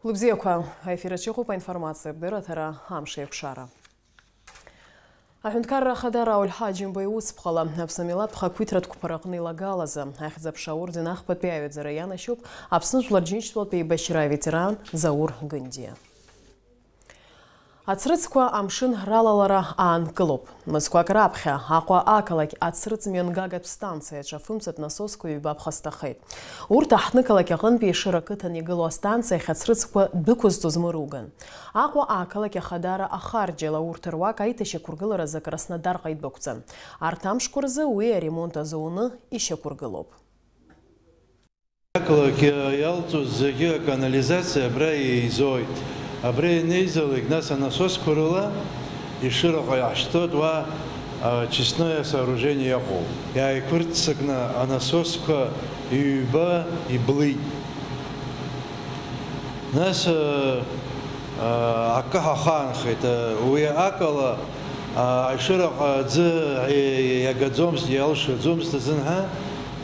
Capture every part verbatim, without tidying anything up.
Лыбзиақәа, аефир аҿы иҟоуп аинформациатә дырраҭара «Амш еиқәшара». Аҳәынҭқарра Ахада Рауль Ҳаџьымба иусԥҟала Аԥсны амилаҭ хақәиҭратә қәԥараҟны илагалазы Ахьӡ-аԥша аорден ахԥатәи аҩаӡара ианашьоуп Аԥсны Жәлар Џьынџьтәылатә еибашьра аветеран Заур Гындиа. Ацрыҵқәа амшын ралалара аанкылоуп. Мызқәак раԥхьа Аҟәа ақалақь ацрыҵ мҩангагатә станциаҿы афымцатә насосқәа ҩба ԥхасҭахеит. Урҭ аҳҭнықалақь аҟынтәи Ешыра ақыҭан игылоу астанциахь ацрыҵқәа дәықәызҵоз мыруган. Аҟәа ақалақь Ахадара ахарџьала урҭ руак аиҭашьақәыргыларазы Краснодарҟа идәықәҵан. Арҭ амшқәа рзы уи аремонт азуны ишьақәыргылоуп. Ақалақь иалҵуаз зегьы аканализациа абра еизоит. Абра ианеизалак, нас анасосқәа рыла Ешыраҟа иаҳшьҭуеит, уа, а, очистное сооружение иҟоуп. Иааиқәырццакны анасосқәа ҩба иблит. Нас, а, а, акы ҳахаанхеит. А, уи акала, а, Ешыраҟа аӡы иагаӡомызт, иалшаӡомызт азын ҳәа,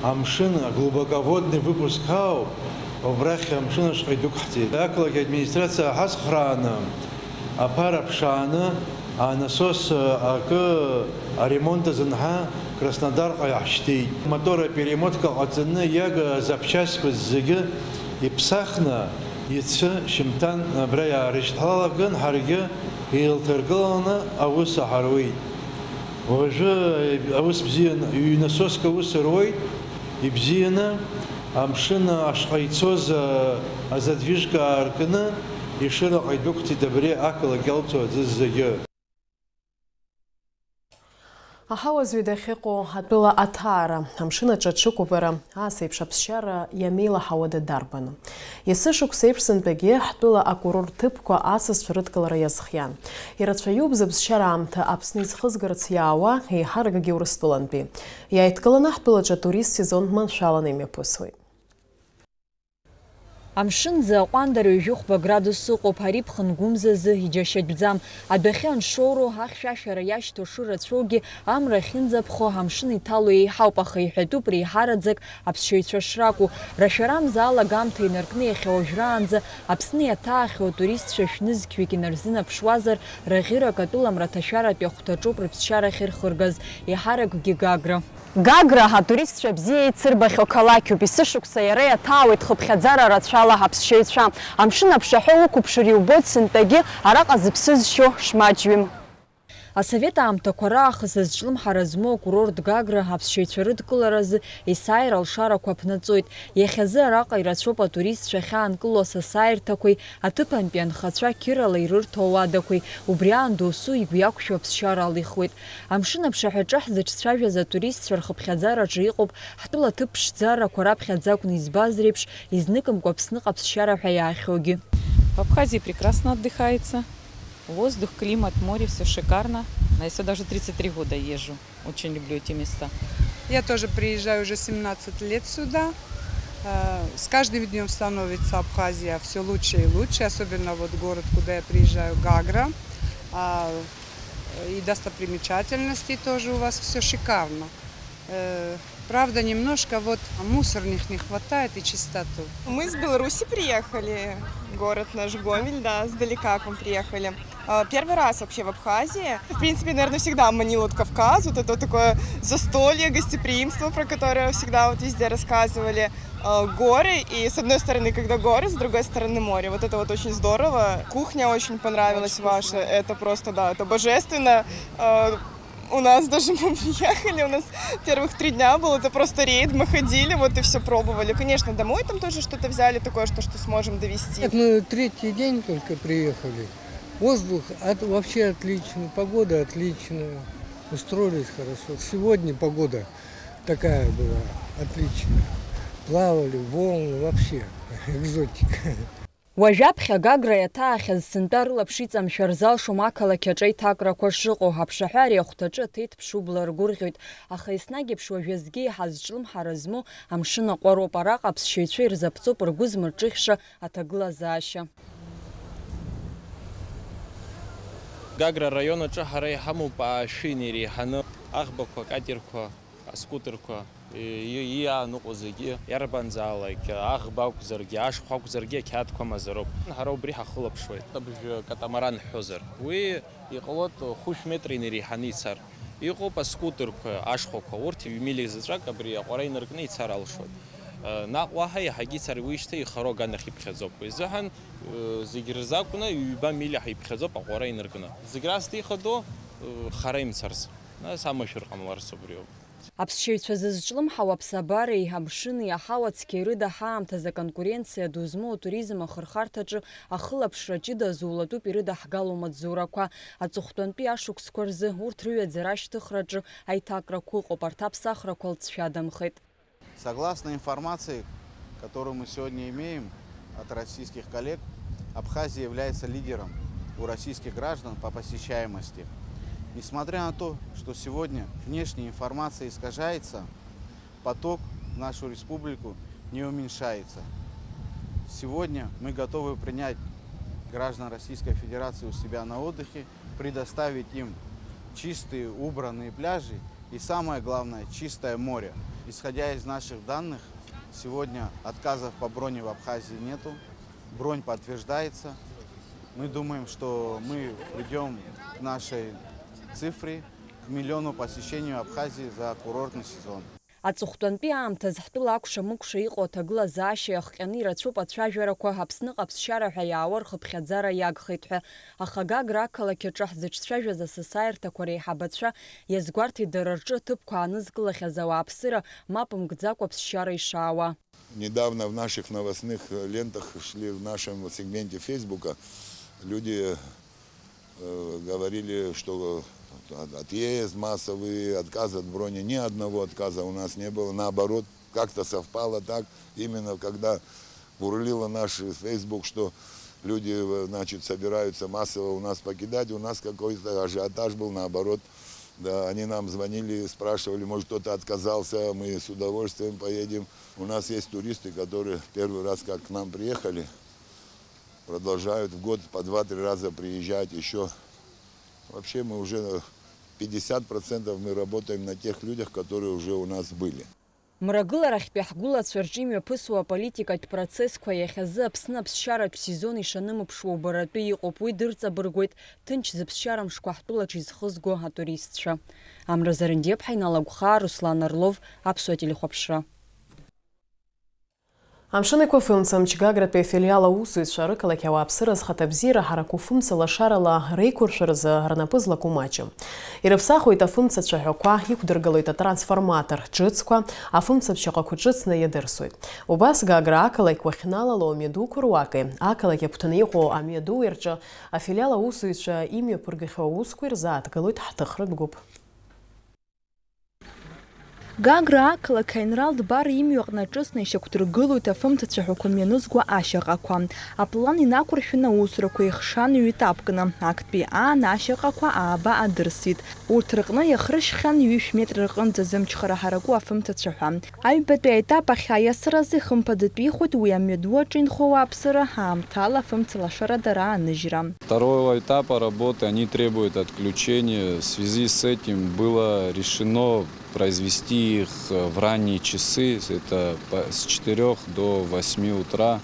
амшын, аглубоководный выпуск ҳауп, убрахь амшын ашҟа идәықәҳҵеит. Ақалақь администрациа ҳацхрааны, аԥара ԥшааны, анасос акы аремонт азын ҳәа Краснодарҟа иаҳшьҭит. Мотор аперемотка ҟаҵаны иага запчастьқәа зегьы иԥсахны, иацы шьымҭан абра иаарышьҭҳалаган, ҳаргьы еилҭаргыланы аус аҳаруеит. Уажәы аус бзиан, ҩ-насоск аус руеит, ибзианы, амшын ашҟа ицоз, а, азадвижка аартны, Ешыраҟа идәықәҵит абри ақалақь иалҵуа аӡы зегьы. Аҳауа зҩыда ахьыҟоу атәыла аҭаара, амшын аҿы аҽыкәабара, ас еиԥш аԥсшьара иамеилаҳауада дарбану? Есышықәса еиԥш сынтәагьы ҳтәыла акурорт ҭыԥқәа асасцәа рыдкылара иазхиан. Ирацәаҩуп зыԥсшьара аамҭа Аԥсны изхызгарц иаауа, еиҳаракгьы Урыстәылантәи. Иааидкыланы ҳтәылаҿы атурист сезон маншәаланы имҩаԥысуеит. Амшын ӡы аҟәандара ҩажәи хәба градус ыҟоуп, ари ԥхынгәымзазы иџьашьатәӡам. Адәахьы аншоуроу, ахьшәашәара иашьҭоу шырацәоугьы, амра ахьынӡаԥхо, амшын иҭало еиҳауп, аха иҳәатәуп реиҳараӡак аԥсшьаҩцәа шракәу. Рашәарамза алагамҭа инаркны иахьа уажәраанӡа Аԥсны иаҭаахьоу атуристцәа шәнызқьҩык инарзынаԥшуазар, раӷьырак атәыла мраҭашәаратәи ахәҭаҿоуп рыԥсшьара ахьырхыргаз, еиҳаракгьы Гагра. Гагра атуристцәа бзиа еицырбахьоу қалақьуп, есышықәса иара иаҭаауеит хыԥхьаӡара рацәала аԥсшьаҩцәа. Амшын аԥшаҳәа уқәыԥшыр иубоит сынтәагьы араҟа зыԥсы зшьо шмаҷҩым. Асовет аамҭақәа раахыс азҿлымҳара змоу акурорт Гагра аԥсшьаҩцәа рыдкыларазы есааира алшарақәа ԥнаҵоит. Иахьазы араҟа ирацәоуп атуристцәа ахьаанкыло асасааирҭақәеи, аҭыԥантәи анхацәа қьырала ирырҭо ауадақәеи, убри аан досу игәы иақәшәо аԥсшьара алихуеит. Амшын аԥшаҳәаҿы ҳзыҿцәажәаз атуристцәа рхыԥхьаӡараҿы иҟоуп ҳтәыла аҭыԥ ԥшӡарақәа раԥхьаӡа акәны избаз реиԥш, изныкымкәа Аԥсныҟа аԥсшьара ҳәа иаахьоугьы. В Абхазии прекрасно отдыхается. Воздух, климат, море, всё шикарно. На, я сюда уже тридцать три года езжу. Очень люблю эти места. Я тоже приезжаю уже семнадцать лет сюда. Э, с каждым днём становится Абхазия всё лучше и лучше, особенно вот город, куда я приезжаю, Гагра. А, и достопримечательности тоже у вас всё шикарно. Э, правда, немножко вот мусорных не хватает и чистоту. Мы с Беларуси приехали, город наш Гомель, да, сдалека к вам приехали. А, первый раз вообще в Абхазии. В принципе, наверное, всегда манил вот Кавказ, вот это вот такое застолье, гостеприимство, про которое всегда вот везде рассказывали. А, горы, и с одной стороны, когда горы, с другой стороны море. Вот это вот очень здорово. Кухня очень понравилась ваша. Это просто, да, это божественно. А, у нас даже мы приехали, у нас первых три дня был, это просто рейд, мы ходили, вот и всё пробовали. Конечно, домой там тоже что-то взяли такое, что, что сможем довести. Так мы третий день только приехали. Воздух от-, вообще отличный, погода отличная, устроились хорошо. Сегодня погода такая была отличная. Плавали, волны, вообще экзотика. Уажәаԥхьа Гагра иаҭаахьаз сынтәа рылаԥш иҵамшәар залшом ақалақь аҿы аиҭакрақәа шыҟоу, аԥшаҳәа ари ахәҭаҿы аҭеит ԥшьубла ргәырӷьоит, аха еснагь еиԥш уажәазгьы еиҳа зҿлымҳара змоу амшын аҟәароуп, араҟа аԥсшьаҩцәа ирзаԥҵоуп ргәы змырҿыӷьша аҭагылазаашьа. Гагра араион аҿы ҳара иҳамоуп аашәи иреиҳаны аӷбақәа, акатерқәа, аскутерқәа, Иааныҟәо зегьы, иарбанзаалак аӷба акәзаргьы, ашхәа акәзаргьы, ақьаадқәа мазароуп. Ҳара убри ҳахылаԥшуеит. Абжә катамаран ҳҳәозар, уи иҟалоит хәышә метр инареиҳаны ицар. Иҟоуп аскутерқәа, ашхәақәа, урҭ ҩмили заҵәык абри аҟәара инаркны ицар алшоит. Наҟ уаҳа иаҳагьы ицар, уи шьҭа ихароу аганахь иԥхьаӡоуп. Уи азыҳәан, зегь рзы акәны ҩба мили ҳәа иԥхьаӡоуп аҟәара инаркны. Зегь раасҭа ихадоу, хара имцарц, нас амашәыр ҟамларц убриоуп. Аԥсшьаҩцәа зызҿлымҳау аԥсабареи амшыни аҳауа цқьеи рыда ҳаамҭазы аконкуренциа ду змоу атуризм ахырхарҭаҿы ахылаԥшра ҷыда зулатәуп ирыдаҳгало амаҵзурақәа. Аҵыхәтәантәи ашықәсқәа рзы урҭ рыҩаӡара ашьҭыхраҿы аиҭакрақәа ыҟоуп, арҭ аԥсахрақәа лҵшәадамхеит. Согласно информации, которую мы сегодня имеем от российских коллег, Абхазия является лидером у российских граждан по посещаемости. Несмотря на то, что сегодня внешняя информация искажается, поток в нашу республику не уменьшается. Сегодня мы готовы принять граждан Российской Федерации у себя на отдыхе, предоставить им чистые, убранные пляжи и, самое главное, чистое море. Исходя из наших данных, сегодня отказов по броне в Абхазии нету. Бронь подтверждается. Мы думаем, что мы придём к нашей цифре, к миллиону посещению Абхазии за курортный сезон. Аҵыхәтәантәи аамҭазы ҳтәыла акәша-мыкәша иҟоу аҭагылазаашьа иахҟьаны ирацәоуп ацәажәарақәа, Аԥсныҟа аԥсшьара ҳәа иаауа рхыԥхьаӡара иагхеит ҳәа. Аха Гагра ақалақь аҿы ҳзыҿцәажәаз асасааирҭақәа реиҳабацәа иазгәарҭеит дара рҿы аҭыԥқәа аанызкылахьаз ауааԥсыра мап мкӡакәа аԥсшьара ишаауа. Недавно в наших новостных лентах шли в нашем сегменте Фейсбука люди э, говорили, что отъезд массовый, отказ от брони. Ни одного отказа у нас не было. Наоборот, как-то совпало так, именно когда бурлило наш Facebook, что люди, э, значит, собираются массово у нас покидать, у нас какой-то ажиотаж был, наоборот. Да, они нам звонили, спрашивали, может, кто-то отказался, мы с удовольствием поедем. У нас есть туристы, которые первый раз как к нам приехали, продолжают в год по два-три раза приезжать ещё. Вообще мы уже пятьдесят процентов мы работаем на тех людях, которые уже у нас были. Мрагыларахьтәи ҳгәылацәа рҿы имҩаԥысуа аполитикатә процессқәа иахьазы Аԥсны аԥсшьаратә сезон ишанымԥшуа убаратәы иҟоуп, уи дырҵабыргуеит ҭынч зыԥсшьара мшқәа ҳтәылаҿы изхызго атуристцәа. Амра Зарандиаԥҳа иналагәхаа, Руслан Орлов, Аԥсуа телехәаԥшра. Амшын Еиқәа афымцамч Гагратәи афилиал аусзуҩцәа рықалақь ауааԥсыра зхаҭабзиара ҳараку фымца лашарала реиқәыршәаразы рнапы злаку маҷым. Ирыԥсахуеит афымца цәаҳәақәа, иқәдыргылоит атрансформатор ҿыцқәа, афымцамч аҟақәа ҿыцны иадырсуеит. Убас Гагра ақалақь уахьналало амҩадуқәа руаки, ақалақь агәҭаны иҟоу амҩадуи рҿы афилиал аусзуҩцәа имҩаԥыргахьоу аусқәа ирзааҭгылоит ҳҭыхратә гәыԥ. Гагра ақалақь аинрал Дбар имҩаҟны аҿыцны ишьақәдыргылоит афымца цәаҳәақәа мҩанызго ашьаҟақәа. Аплан инақәыршәаны аусурақәа еихшан ҩ-етапкны, актәи аан ашьаҟақәа ааба адырсит. Урҭ рҟны иахыршьхьан ҩышә метр рҟынӡа зымчхара ҳараку афымца цәаҳәа. Аҩбатәи аетап ахь аиасыразы ихымԥадатәихоит уи амҩаду аҿы инхо ауааԥсыра аамҭала афымца лашарада рааныжьра. Второго этапа работы, они требуют отключения. В связи с этим было решено произвести их в ранние часы, это по- с четырёх до восьми утра.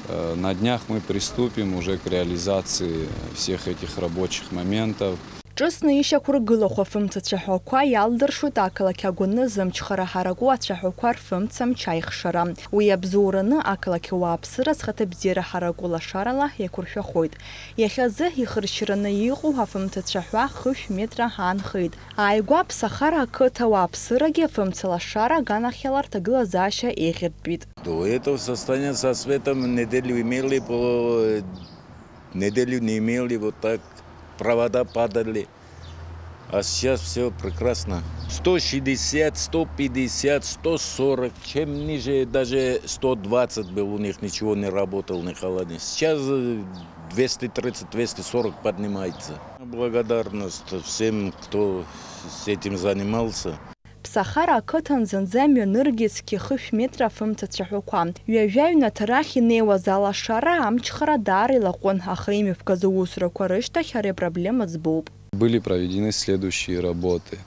Э, На днях мы приступим уже к реализации всех этих рабочих моментов. Ҿыцны ишьақәыргылахо афымца цәаҳәақәа иалдыршоит ақалақь агәаны зымчхара ҳараку ацәаҳәақәа рфымцамч аихшара. Уи абзоураны ақалақь ауааԥсыра зхаҭабзиара ҳараку лашарала еиқәыршәахоит. Иахьазы ихыршьраны иҟоу афымца цәаҳәа хышә метра аанхеит. Ааигәа Ԥсахара ақыҭа ауааԥсырагьы афымца лашара аганахьала рҭагылазаашьа еиӷьыртәит. До этого состояния со светом неделю имели, по неделю не имели, вот так провода падали. А сейчас всё прекрасно. Сто шестьдесят, сто пятьдесят, сто сорок. Чем ниже, даже сто двадцать был, у них ничего не работал, ни холодильник. Сейчас э, двести тридцать, двести сорок поднимается. Благодарность всем, кто с этим занимался. Ԥсахара ақыҭан зынӡа мҩаныргьы цқьа хышә метра афымца цәаҳәақәа. Ҩажәа ҩнаҭа рахь инеиуаз алашара амчхара даара илаҟәын, аха имҩаԥгаз аусурақәа рышьҭахь ари апроблема ӡбоуп. Были проведены следующие работы.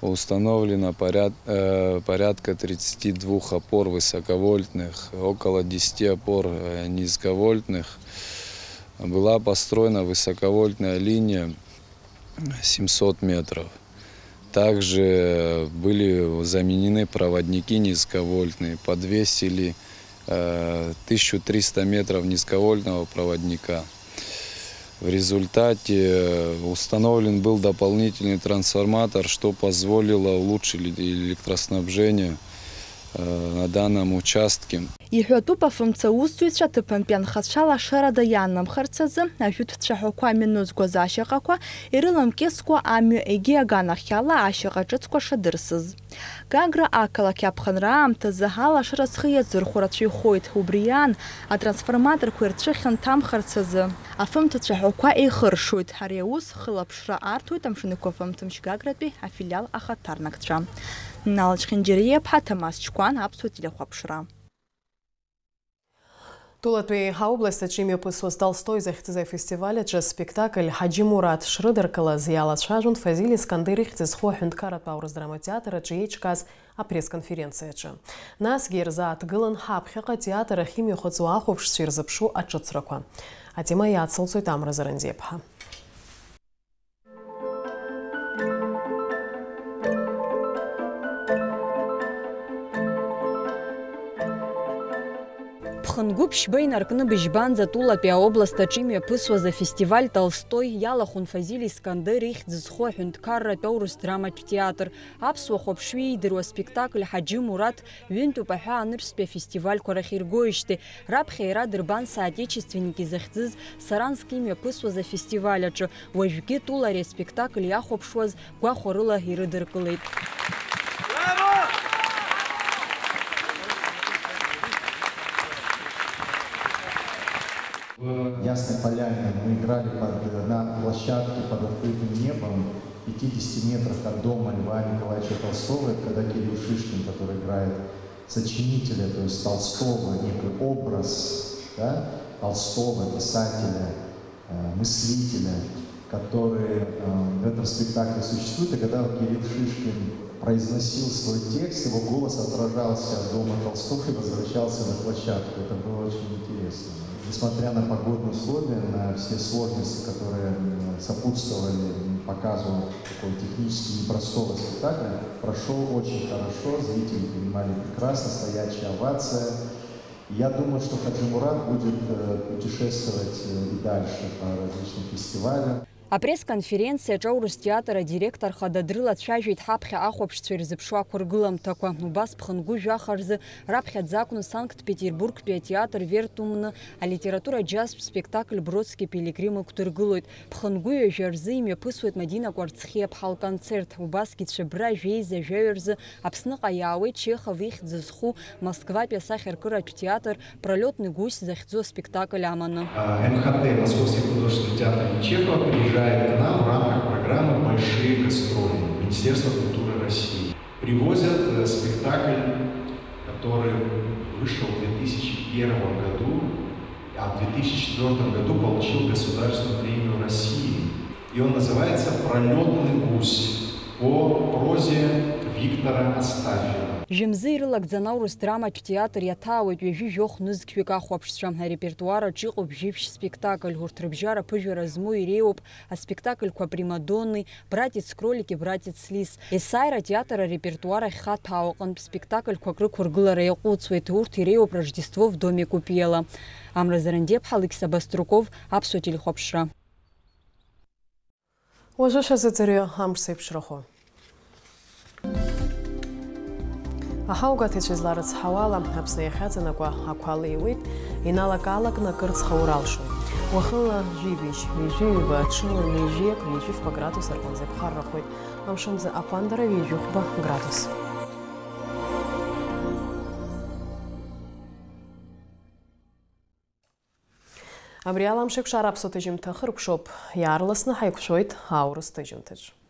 Установлено поряд-, э, порядка тридцати двух опор высоковольтных, около десяти опор, э, низковольтных. Была построена высоковольтная линия семьсот метров. Также были заменены проводники низковольтные, подвесили, э, тысячу триста метров низковольтного проводника. В результате установлен был дополнительный трансформатор, что позволило улучшить электроснабжение, э, на данном участке. Иҳәатәуп, афымца аусзуҩцәа аҭыԥантәи анхацәа лашарада иаанымхарц азы ажәытә цәаҳәақәа амҩанызқәаз ашьаҟақәа ирыламкьыскәа амҩа егьи аганахьала ашьаҟа ҿыцқәа шадырсыз. Гагра ақалақь аԥхынра аамҭазы алашара зхы иазырхәо рацәаҩхоит, убри аан атрансформаторқәа ирцәыхьанҭамхарц азы афымҭацәаҳәақәа еихыршоит. Ари аус хылаԥшра арҭоит Амшын Ықәафымҭамч Гагратәи афилиал ахаҭарнакцәа. Нал Чхинџьариа-ԥҳа, Ҭамаз Чкәан, Аԥсуа телехәаԥшра. Тәылатәи аобласт аҿы имҩаԥысуаз Толстои захьӡыз афестиваль аҿы аспектакль Ҳаџьы Мураҭ шрыдыркылаз иалацәажәон Фазиль Искандер ихьӡ зху аҳәынҭқарратә аурыс драматеатр аҿы еиҿкааз апресс-конференциаҿы. Насгьы ирзааҭгылан ҳаԥхьаҟа атеатр ахь имҩахыҵуа ахәаԥшцәа ирзыԥшу аҿыцрақәа. Атема иацылҵоит Амра Зарандиаԥҳа. Ԥхынгәы ԥшьба инаркны быжьбанӡа тәылатәи аобласт аҿы имҩаԥысуаз афестиваль Толстои иалахәын Фазиль Искандер ихьӡ зху аҳәынҭқарратә аурыс драматә театр. Аԥсуа хәаԥшҩы иидыруа аспектакль Ҳаџьы Мураҭ ҩынтәуп аҳәаа нырцәтәи афестивальқәа рахь иргоижьҭеи, раԥхьа иара дырбан соотечественники захьӡыз Саранск имҩаԥысуаз афестиваль аҿы, уажәгьы тәыла ари аспектакль иахәаԥшуаз гәахәарыла ирыдыркылеит. В Ясной Поляне мы играли под, на площадке под открытым небом, в пятидесяти метрах от дома Льва Николаевича Толстого. Это когда Кирилл Шишкин, который играет сочинителя, то есть Толстого, некий образ, да, Толстого, писателя, э, мыслителя, который, э, в этом спектакле существует. И когда Кирилл Шишкин произносил свой текст, его голос отражался от дома Толстого и возвращался на площадку. Это было очень интересно. Несмотря на погодные условия, на все сложности, которые, м, сопутствовали, м, показу такого технически непростого спектакля, прошёл очень хорошо, зрители принимали прекрасно, стоячая овация. Я думаю, что Хаджи Мурат будет, э, путешествовать, э, и дальше по различным фестивалям. Апресс-конференциаҿы аурыс театр адиректор хада дрылацәажәеит ҳаԥхьа ахәаԥшцәа ирзыԥшу ақәыргыламҭақәа. Убас ԥхынгәы жәаха рзы раԥхьаӡа акәны Санкт-Петербургтәи атеатр Вертумны алитературатә џьазтә спектакль Бродски Пилигрим ықәдыргылоит. Ԥхынгәы ҩажәа рзы имҩаԥысуеит Мадина Кәарцхиаԥҳа лконцерт. Убасгьы Цәыббра жәеиза жәаҩа рзы Аԥсныҟа иаауеит Чехов ихьӡ зху Москватәи асахьаркыратә театр Пролётный гусь захьӡу аспектакль аманы. А, М Х Т, Московский художественный театр имени Чехова, приезжает к нам в рамках программы «Большие гастроли» Министерства культуры России. Привозят, э, спектакль, который вышел в две тысячи первом году, а в две тысячи четвёртом году получил государственную премию России. И он называется «Пролётный гусь» по прозе Виктора Астафьева. Жәымзы ирылагӡан аурыс драматә театр иаҭаауеит ҩажәи жәохә нызқьҩык ахәаԥшцәа. Арепертуар аҿы иҟоуп жәибжь спектакль. Урҭ рыбжьара ԥыжәара змоу иреиуоуп аспектакльқәа «Братец-кролик» и «Братец-лис». Есааира атеатр арепертуар ахь хаҭәаау аҟынтә спектакльқәак рықәыргылара иаҟәыҵуеит. Урҭ иреиуоуп «Рождество в доме Купиела». Амра Зарандеԥҳа, Алықьса Баструков, Аԥсуа телехәаԥшра. Уажәы шәазыӡырҩы амш зеиԥшрахо. Аҳаугәаҭаҩцәа изларыцҳауала, Аԥсны иахьаҵанакуа ақәа леиуеит, иналак-аалакны акыр ҵхаур алшоит. Уахынла жәибжь, ҩажәи ҩба, ҽынла ҩажәи акы, ҩажәи фба градус рҟынӡа иԥхаррахоит, амшынӡы аҟәандара ҩажәи хәба градус. Абри ала амшеикәшара аԥсуа ҭыжьымҭа хыркәшоуп. Иаарласны ҳаиқәшәоит аурыс ҭыжьымҭаҿ.